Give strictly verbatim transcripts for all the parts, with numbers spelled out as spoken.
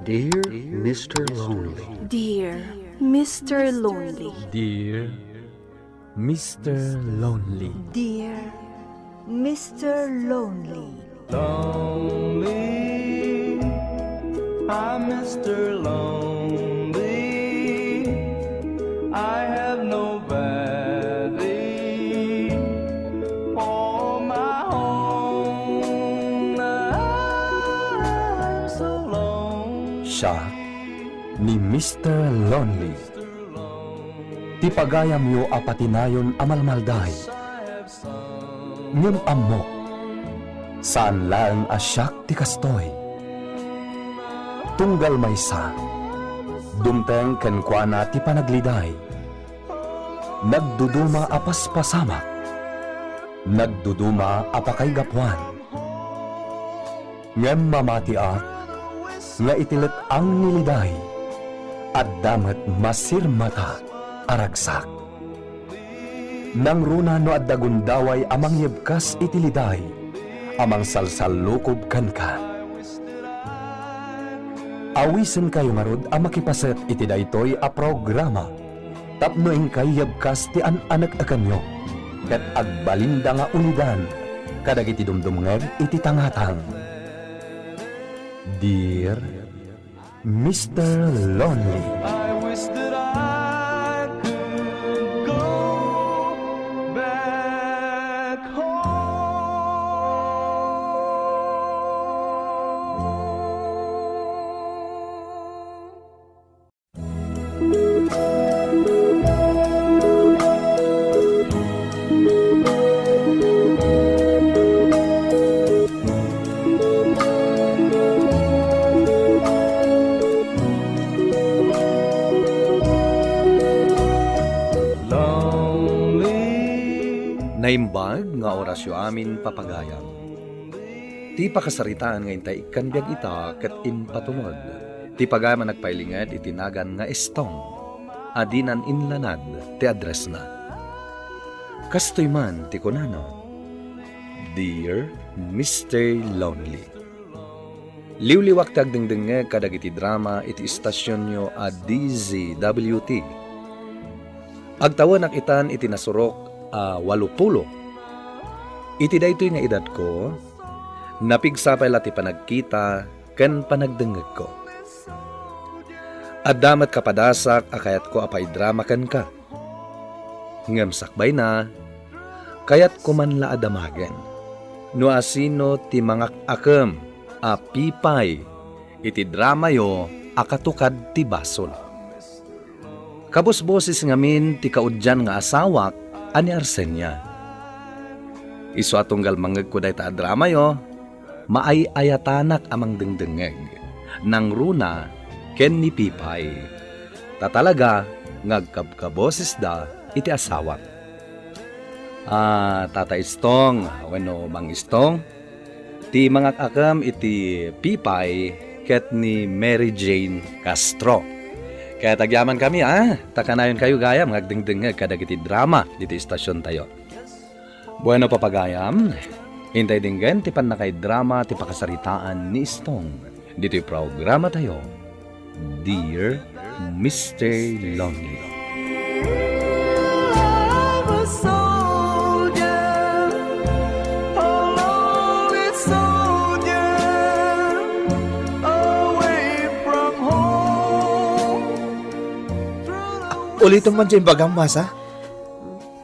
Dear Mister Lonely. Dear Mister Lonely. Dear Mister Lonely. Dear Mister Lonely. Lonely, I'm Mister Lonely. I have nobody for my own. I'm so lonely. Siak ni Mister Lonely. Ti pagayamyo a patinayon a malmalday. Ngem ammok, saan laeng a siak ti kastoy. Tunggal maysa, dumteng kenkuana ti panagliday. Nagduduma a paspasamak, nagduduma a pakaigapuan. Ngem mamatiak nga iti let-ang ni liday, adda met masirmata a ragsak. Nangruna no adda gundaway a mangyebkas iti liday a mangsalsallukob kenka. Awisenkayo ngarud a makipaset iti daytoy a programa tapno inkay yebkas ti an-anek-ekenyo ket agbalinda nga ulidan kadagiti dumdumngeg iti tangatang. Dear Mister Lonely. I wish that I could go back home. Naimbag nga orasyo amin, papagayam. Ti pakasaritaan nga intay ikkan biag ita ket impatumod ti pagayam a nagpailinged iti nagan nga Estong a dinan inlanad ti addressna. Kastoy man ti kunana, "Dear Mister Lonely." Liwliwak ti agdengdengngeg kadagiti drama iti istasionyo a D Z W T. Agtawenak itan iti nasurok a walopulo. Iti daytoy nga edadko, napigsa pay la ti panagkita ken panagdengngegko. Adda met kapadasak a kayatko a paidrama kenka. Ngem sakbayna, kayatko man la a damagen no asino ti mangak-akem a pipay iti dramayo a katukad ti basol. Kabusboses ngamin ti kaudian nga asawak a ni Arsenia. Isu a tunggal mangngegko dayta a dramayo, maay-ayatanak a mangdengdengngeg, nangruna ken ni Pipay. Ta talaga nga agkabkabosesda iti asawak. Ah, Tata Istong, wenno Mang Istong, ti mangak-akem iti Pipay ket ni Mary Jane Castro. Ket agyamankami, ah, ta kanayonkayo gayam nga agdengdengngeg kadagiti drama diti istasiontayo. Bueno, papagayam, intay denggen ti pannakaidrama ti pakasaritaan ni Istong ditoy programatayo, Dear Mister Lonely. Ulitem man ti imbagam, Masa?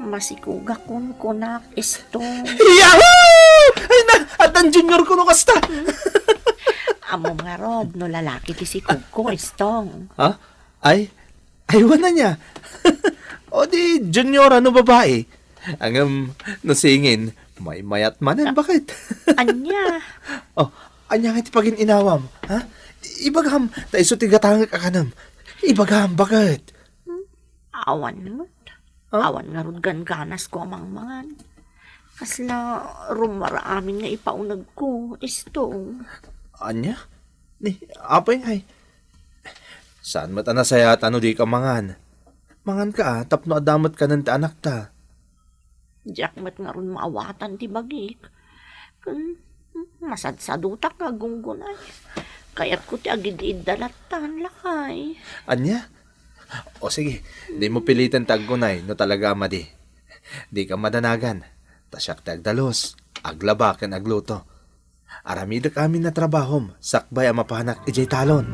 Masikogak kunkunak, Istong. Yahoo! Ay na, addan junior ko no kasta. Ammom ngarud no lalaki ti sikogko, Istong. Ha? Ay, ay, wen ania. O di, junior, ano, babae? Ngem, no singin, maymayat manen, bakit? Ania? Oh, ania nga ti pagin-inawam, ha? Ibagam, ta isu ti gatangek a kanem. Ibagam, bakit? Awan met. Ha? Awan ngarud gangganas ko a mangmangan. Kasla rummuar amin nga ipaunegko, Istong. Ania? Ni, apay ngay? Saan met a nasayaat no dika mangan? Manganka, a, tapno adda met kanen ti anakta. Diak met ngarud maawatan ti bagik. Ken masadsadutak nga aggunggunay. Kayatko ti agid-idda lattan, lakay. Ania? O sige, dimo piliten ti aggunay no talaga a madi. Dika madanagan. Ta siak ti agdalus, aglaba ken agluto. Aramidek amin a trabahom sakbay a mapanak idiay talon.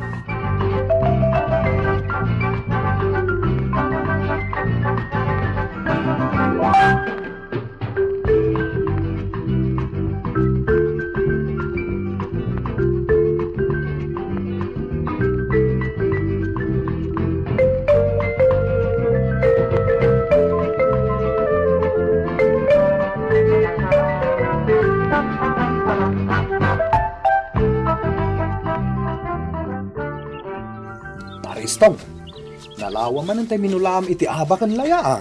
Pare Istong, nalawa manen tay minulaam iti aba ken laya, a.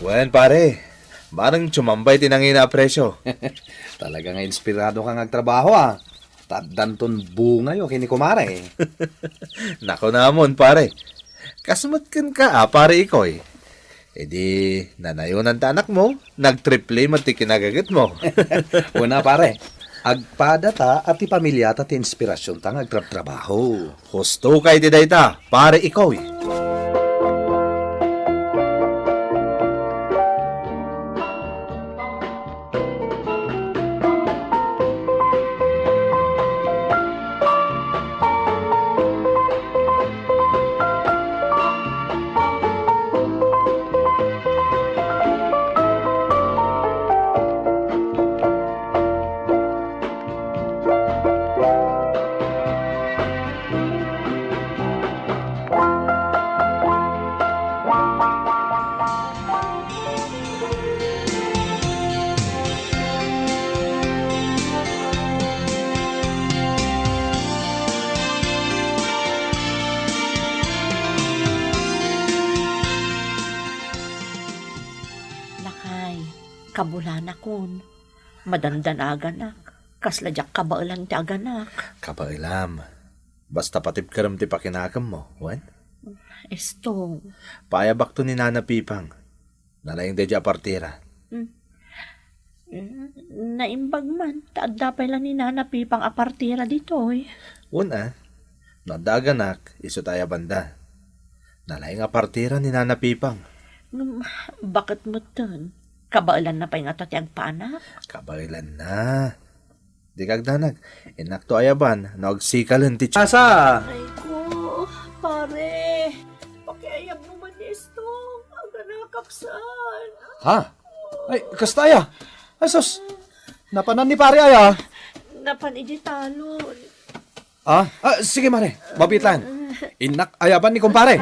Wen, pare. Bareng sumambay ti nangina a presyo. Talaga nga inspirado ka nga agtrabaho, a. Ta addanton bungayo ken ni kumare. Nakunamon, pare. Kas met kenka, a, pare Ikoy. Idi nanayonan ti anakmo, nagtriple met ti kinagagetmo. Una, pare, agpadata a ti pamilyata ti inspirasionta nga agtrabtrabaho. Husto ka iti dayta, pare Ikoy. Lakay, kabulanakon. Madandanaganak. Kasla diak kabaelan ti aganak. Kabaelam. Basta patibkerem ti pakinakemmo, wen? Istong. Paayabakto ni Nana Pipang. Nalaing daydi a partera. Hmm. Hmm, naimbag man, ta adda pay la ni Nana Pipang a partera ditoy. Wen a, no adda aganak, isu ti ayabanda. Nalaing a partera ni Nana Pipang. Ngem, baket metten, kabaelanna pay ngata ti agpanak? Kabaelanna. Dika agdanag, innakto ayaban no agsikalen ti tsa-, asa? Ay ko, pare, pakiayabmo man ni Istong, aganakak saan. Ha? Ay, kasta aya? Ay, sus, napanan ni pare aya? Napan iti talon. Ah, ah, sige, mare. Mabiit laeng. Innak ayaban ni kumpare.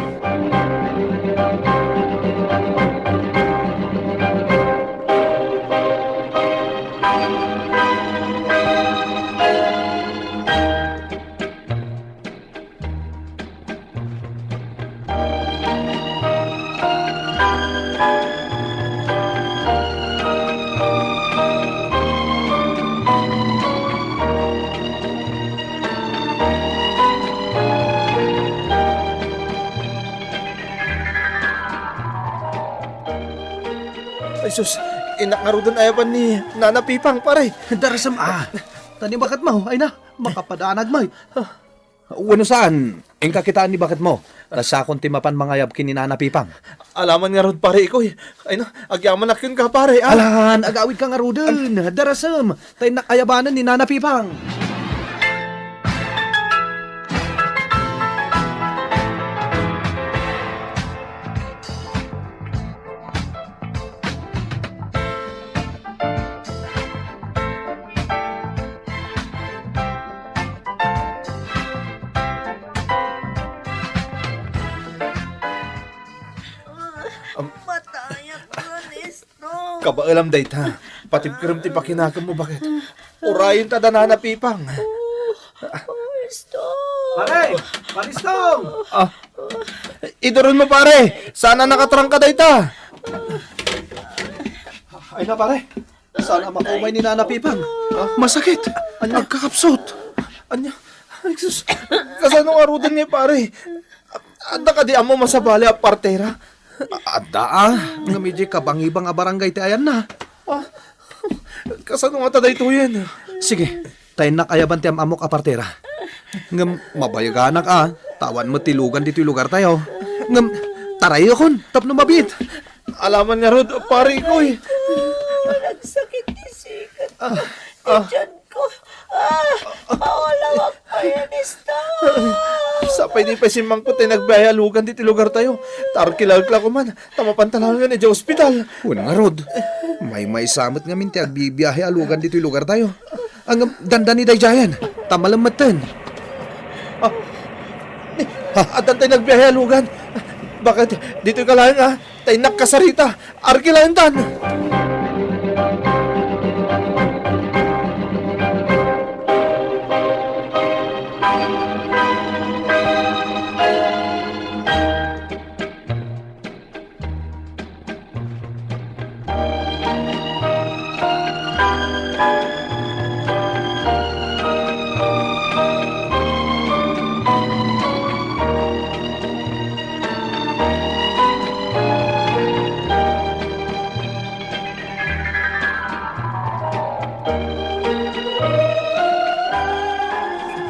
Ay sus, innak ngaruden ayaban ni Nana Pipang, pare. Darasem a. Ta ni baketmo, ay na, makapadanag met. Wenno saan, inka kitaan ni baketmo. Ta siakon ti mapan mangayab ken ni Nana Pipang. Alaman ngarud, pare Ikoy. Ay na, agyamanak kenka, pare, ah. Alan, agawidka ngaruden. Darasem, ta innak ayabanen ni Nana Pipang. Am- Matayak, Ernesto. Kabaelam dayta. Patibkerem ti pakinakemmo, baket. Urayen ta da Nana Pipang. Oh, oh, Ernesto. Pare! Pare Istong! Ah, iduron mo, pare. Sana nakatrangka dayta. Ay na, pare. Sana makumay ni Nana Pipang. Ah, masakit. Anya? Agkakapsut. Anya? Ay, sus. Kasano ngaruden nga, pare? Adda kadi ammo masabali a partera? Adda, ah. Ngem idiay kabangibang a barangay ti ayanna. Ah, kasano ngata daytoyen? Sige, ta innak ayaban ti am-ammok a partera. Ngem mabayaganak a, ta awan met ti lugan ditoy lugartayo. Ngem tarayakon tapno mabiit. Alaman ngarud, parikoy. Nagsakit ti sikat ko. Ah, ah. Ti tiyan ko. Ah, mawalawag pa yan, Esto. Sapay di pay simmangpet tay nagbiahe a lugan ditoy lugartayo. Ta arkilak la koman. Ta mapanta laengen idiay ospital. Wen ngarud, maymaysa met ngamin ti agbibiahe a lugan ditoy lugartayo. Ngem dandani daydiayen, ta malemmetten. Ah, ni, ah, addan tay nagbiahe a lugan. Bakit? Ditoy ka laeng, ah. Ta innak kasarita. Arki laentan.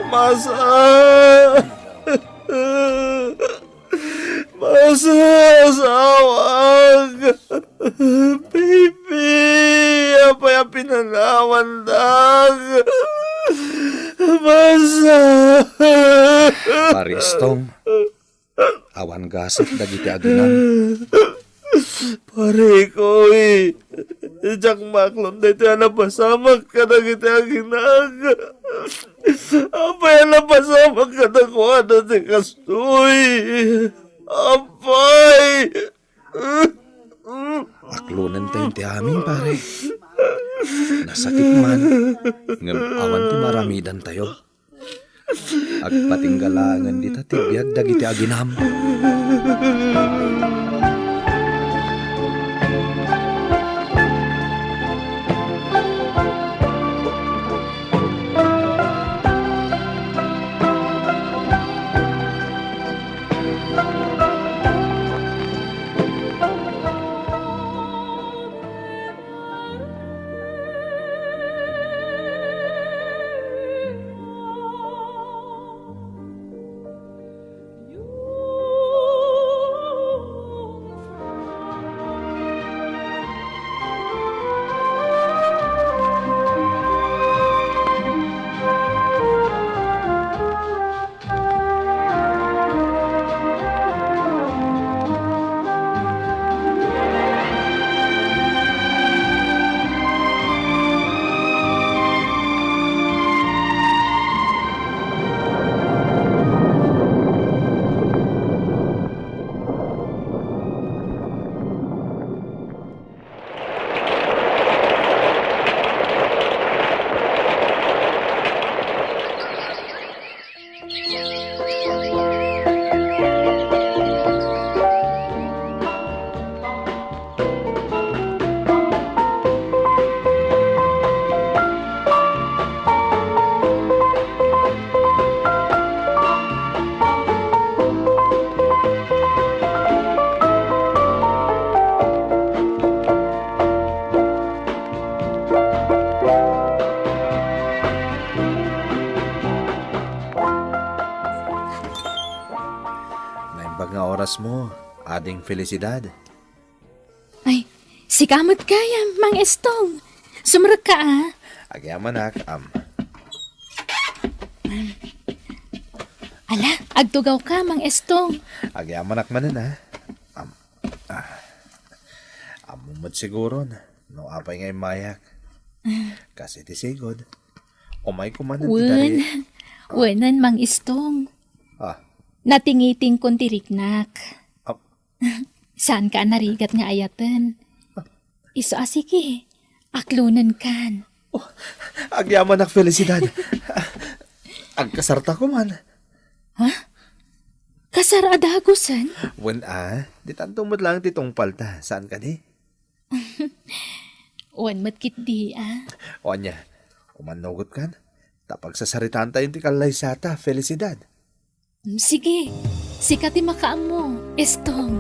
Masa! Masa, asawak! Baby, apay a pinanawandak? Masa! Pare Estong, awan gasat dagiti aginang. Parikoy, diak maaklon daytoy a napasamak kadagiti aginak. Apay a napasamak kadakuada ti kastoy? Apay! Aklonentayo ti amin, pare. Nasakit man, ngem awan ti maaramidantayo. Agpatingga laengen dita ti biag dagiti aginam. Naimbag nga orasmo, Ading Felicidad. Ay, sika met gayam, Mang Estong. Sumrekka, a. Agyamanak, am. Ala, agtugawka, Mang Estong. Agyamanak manen, a. Am, a. Ammom met siguron no apay nga immayak. Kas iti sigud, umayko manen ti dari. Wen, wenen, Mang Estong. A. Natingitingkon ti riknak. Ap- Saanka a narigat nga ayaten. Isu a, sige, aklonenkan. Oh, agyamanak, Felicidad. Agkasarta koman. Ha? Kasar a dagusen? Wen a, ditanto met laeng ti tungpalta. Saan kadi? Wen met ketdi, a. O ania, umannogotkan? Ta pagsasaritaantayon ti kallaysata, Felicidad. Mm, sige. Sika ti makaammo, Estong.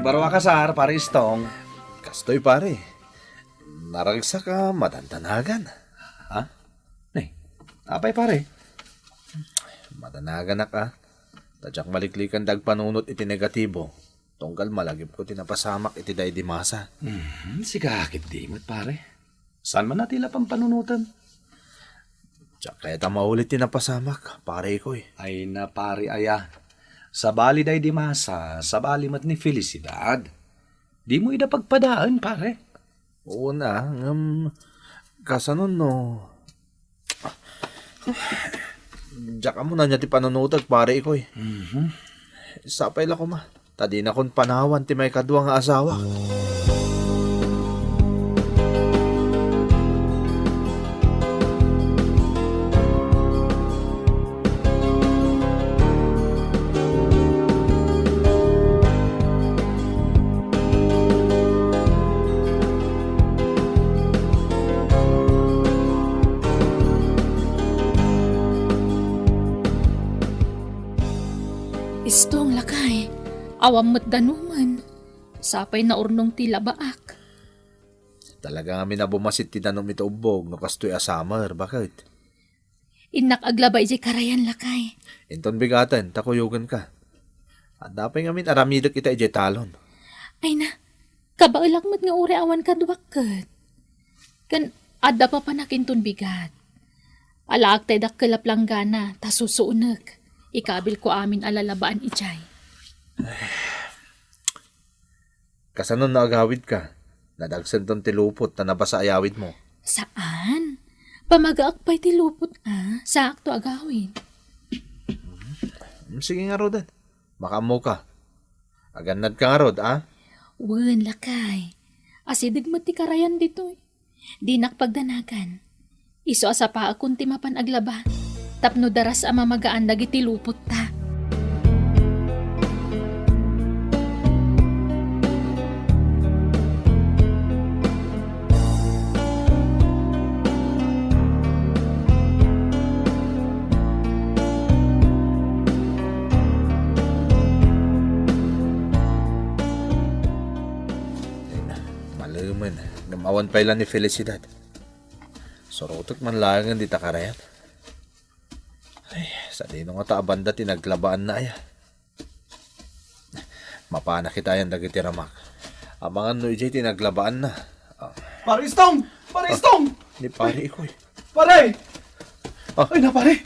Baro a kasar, Pare Istong. Kastoy, pare. Naragsak a madandanagan. Ha? Nay, apay, pare? Madanaganak a. Ta diak maliklikan da agpanunot iti negatibo. Tunggal malagipko ti napasamak iti daydi masa. Mhm, sika ketdi met, pare. Saan man a ti la pampanunotem? Diak kayat a maulit ti napasamak, pare Ikoy. Ay na, pare aya. Sabali daydi masa, sabali met ni Felicidad. Dimo ida pagpadaen, pare. Una, ngem kasano no diak ammo ania ti panunotek, pare Ikoy. Mhm. Sapay la koma, ta dinakon panawan ti maikadua nga asawak. Istong, lakay, awan met danumen. Sapay naurnong ti labaak. Talaga ngamin a bumasit ti danum iti ubbog no kastoy a summer, baket? Innak aglaba idiay karayan, lakay. Inton bigaten, ta kuyogenka. Adda pay ngamin aramidek ita idiay talon. Ay na, kabaelak met nga uray awan kaduak ket. Ken adda papanak inton bigat. Alaak tay dakkel a planggana, ta susuonek. Ikabilko amin a lalabaan idiay. Kasano no agawidka? Nadagsenton ti lupot ta nabasa a yawidmo. Saan? Pamagaak pay ti lupot a, saakto agawid. Mm, sige ngaruden. Makaammoka. Agannadka ngarud, a? Wen, lakay. Asideg met ti karayan ditoy. Dinak pagdanagan. Isu a sapaakon ti mapan aglaba, tapno daras a mamagaan dagiti lupotta. Ay na, malemen, ngem awan pay la ni Felicidad. Surotek man laengen dita karayan. Ay, sadino ngata a banda ti naglabaanna aya? Mapanak itayan dagiti ramak. Amangan no idiay ti naglabaanna. Ah. Pare Istong! Pare Istong! Ni Pare Ikoy. Pare! Ah. Ay na, pare!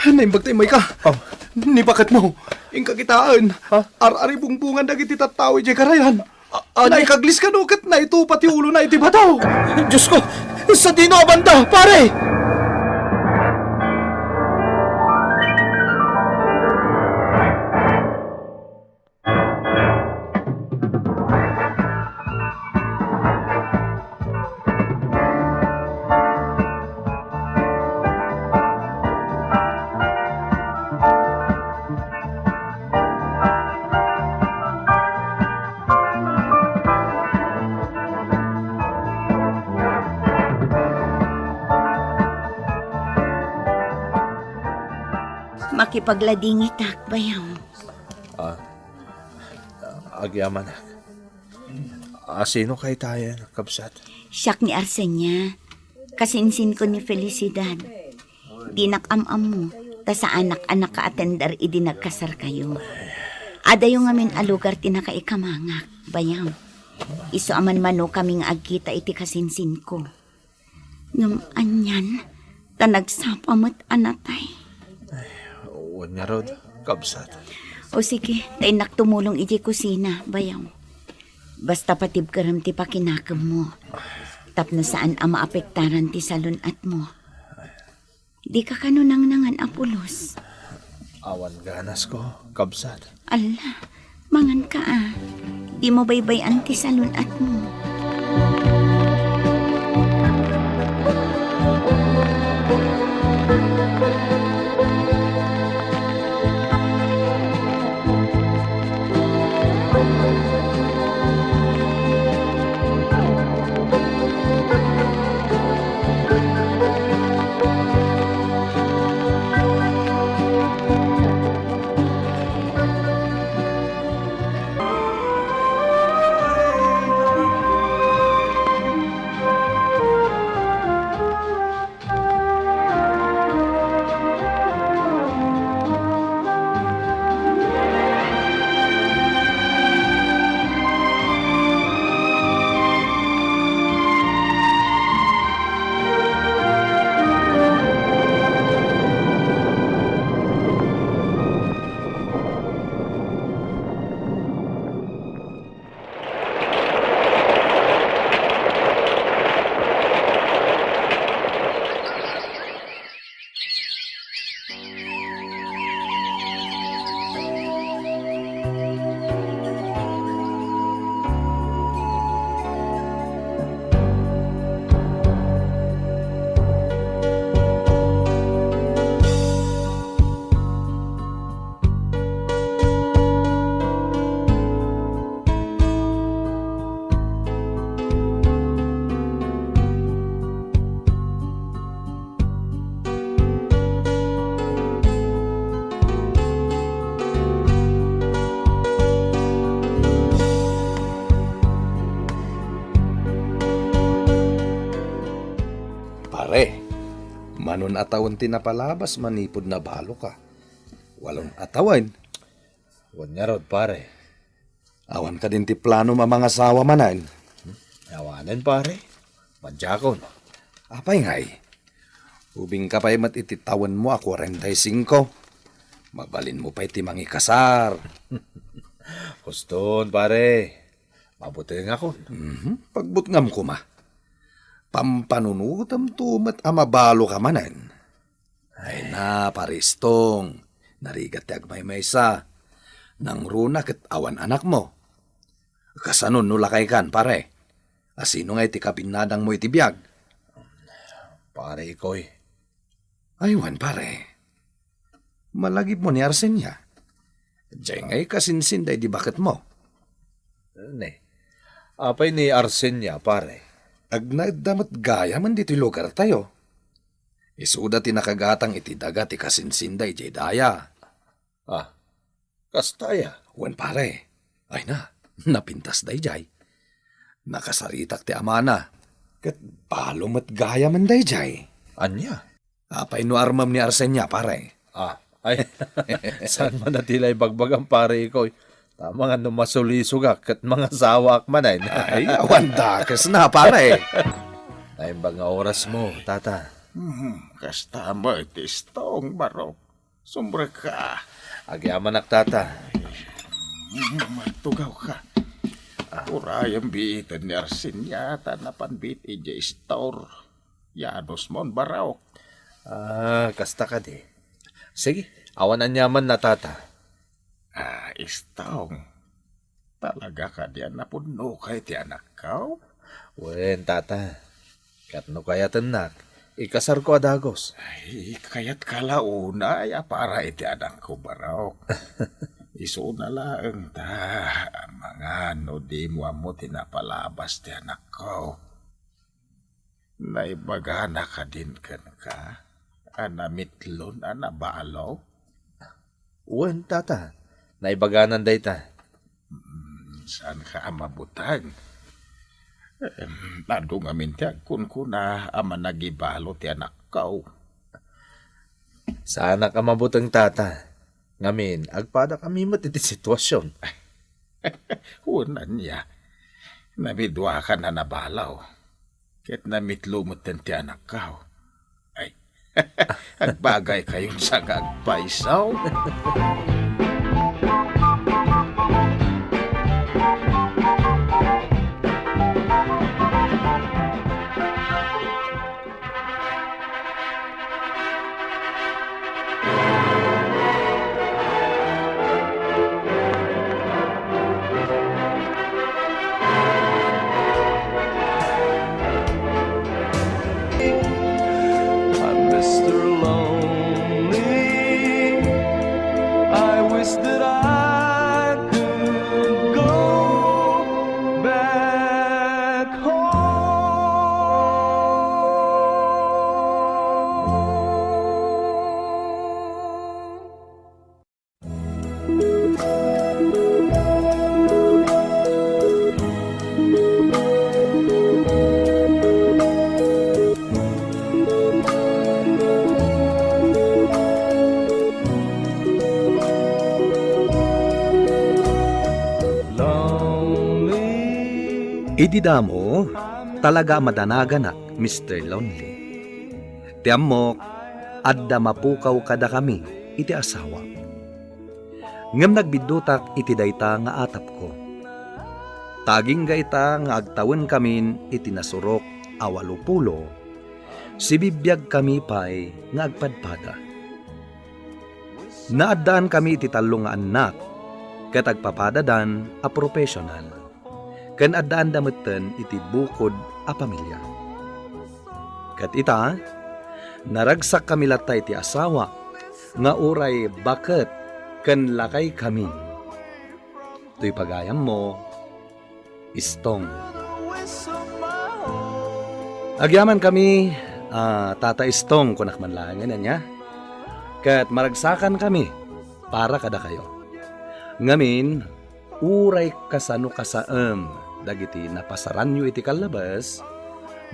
Naimbag ta immay ka. Ah. Ni baketmo. Inka kitaen. Ha? Ar-aribungbungan dagiti tattao idiay karayan. A-, ania? Naikaglis kano ket naitupa ti ulona iti bato. Diosko, sadino a banda, pare? Makipagladingitak, bayaw. Ah, agyamanak. Ah, sino kay tayan, kabsat? Siak ni Arsenia. Kasinsinko ni Felicidad. Dinak am-ammo, ta saanak a nakaatender idi nagkasarkayo. Adayo ngamin a lugar ti nakaikamangak, bayaw. Isu a manmano kami nga agkita iti kasinsinko. Ngem anian, ta nagsapa met a natay. Ay, wen ngarud, kabsat. O sige, ta innak tumulong idiay kusina, bayaw. Basta patibkerem ti pakinakemmo. Tapno saan a maapektaran ti salun-atmo. Dika kano nangnangan a pulos? Awan ganasko, kabsat. Alla, manganka a. Dimo baybay-an ti salun-atmo. Pre, manon a tawen ti napalabas manipud nabaloka? Walon a tawen. Wen ngarud, pare. Awan kadin ti planom a mangasawa manen? Awanen, pare. Madiakon. Apay ngay? Ubingka pay met iti tawenmo a kuarenta y singko. Mabalinmo pay ti mangikasar. Huston, pare. Mabutengakon. Mhm. Pagbutngam koma. Pampanunotemto met a mabaloka manen. Ay na, Pare Istong. Narigat ti agmaymaysa. Nangruna ket awan anakmo. Kasano no lakaykan, pare? Asino ngay ti kabinnadangmo iti biag? Pare Ikoy. Ay wen, pare. Malagipmo ni Arsenia. Diay ngay kasinsinda idi baketmo. Ne. Apay ni Arsenia, pare? Agnaedda met gayamen ditoy lugartayo. Isuda ti nakagatang iti daga ti kasinsinda idiay daya. Ah, kasta aya? Wen, pare. Ay na, napintas daydiay. Nakasaritak ti amana. Ket balo met gayamen daydiay. Ania? Apay no armem ni Arsenia, pare? Ah, ay, saan man a ti la ibagbagam, pare Ikoy? Tama nga no masulisogak ket mangasawaak manen. Ay, awan dakesna, pare. Naimbag nga orasmo, tata. Hmm, kasta met ti Istong, Barok. Sumrekka. Agyamanak, tata. Hmm, agtugawka. Ah. Urayem biiten ni Arsenia ta napan biit idiay istor. Yanusmon, Barok. Ah, kasta kadi. Sige, awan aniamanna, tata. Ah, Istong. Talaga kadi a napunoka iti anakko? Wen, tata. Ket no kayatennak, ikasarko a dagus. Ay, kayatka la unay a para iti anakko, Barok. Isuna laeng ta, amangan no dimo ammo ti napalabas ti anakko. Naibagana kadin kenka a namitlon a nabalo? Wen, tata. Naibaganan dayta. Mm, saanka a mabuteng? Em, adu ngamin ti agkunkuna a managibalo ti anakko. Saanak a mabuteng, tata. Ngamin, agpadakami met iti situasion. Wen ania, namiduakan a nabalo. Ket namitlo metten ti anakko. Ay, agbagaykayon sa nga agpayso. I'm Mister Lonely. I wish that I could go back home. Idi damo, talaga a madanaganak, Mister Lonely. Ti ammok, adda mapukaw kadakami iti asawak. Ngem nagbiddutak iti dayta nga atapko. Ta agingga ita nga agtawenkamin iti nasurok a walopulo, sibibiagkami pay nga agpadpada. Naaddaankami iti tallo nga annak, ket agpapadadan a professional. Ken addaanda metten iti bukod a pamilia. Ket ita, naragsakkami latta iti asawa nga uray baket ken lakaykami. Toy pagayammo, Istong. Agyamankami, ah, Tata Istong, kunak man laengen, ania? Ket maragsakankami para kadakayo. Ngamin, uray kasano kasaem dagiti napasaranyo iti kallabes,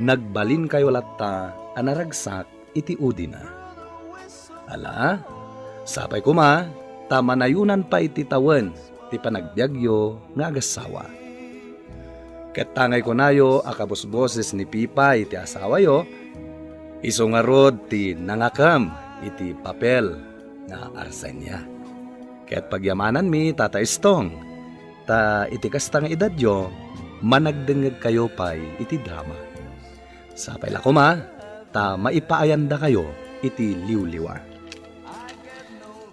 nagbalinkayo latta a naragsak iti udina. Ala, sapay koma, ta manayonan pay ti tawen ti panagbiagyo nga agassawa. Ket tangay kunayo a kabusboses ni Pipay ti asawayo, isu ngarud ti nangakem iti papel nga Arsenia. Ket pagyamananmi, Tata Estong, ta iti kasta nga edadyo, managdengngegkayo pay iti drama. Sapay la koma, ta maipaayandakayo iti liwliwa.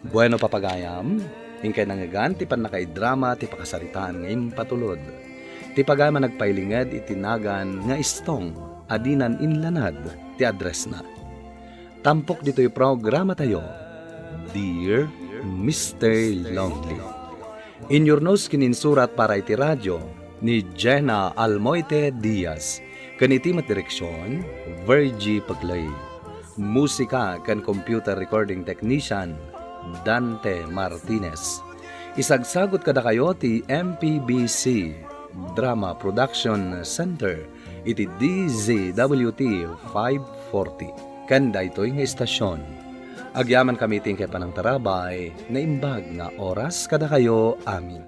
Bueno, papagayam, inkay nangngegan ti pannakaidrama ti pakasaritaan nga impatulod. Ti pagayam a nagpailinged iti nagan nga Estong a dinan inlanad ti addressna. Tampok ditoy programatayo, Dear Mister Lonely. Inyurnos ken insurat para iti radyo ni Jenna Almoite Diaz, ken iti met direksion, Virgie Peclay. Musika ken computer recording technician, Dante Martinez. Isagsagut kadakayo ti M P B C Drama Production Center iti D Z W T five forty. Ken daytoy nga istasyon, agyamankami iti inkay panangtarabay, naimbag nga oras kadakayo amin.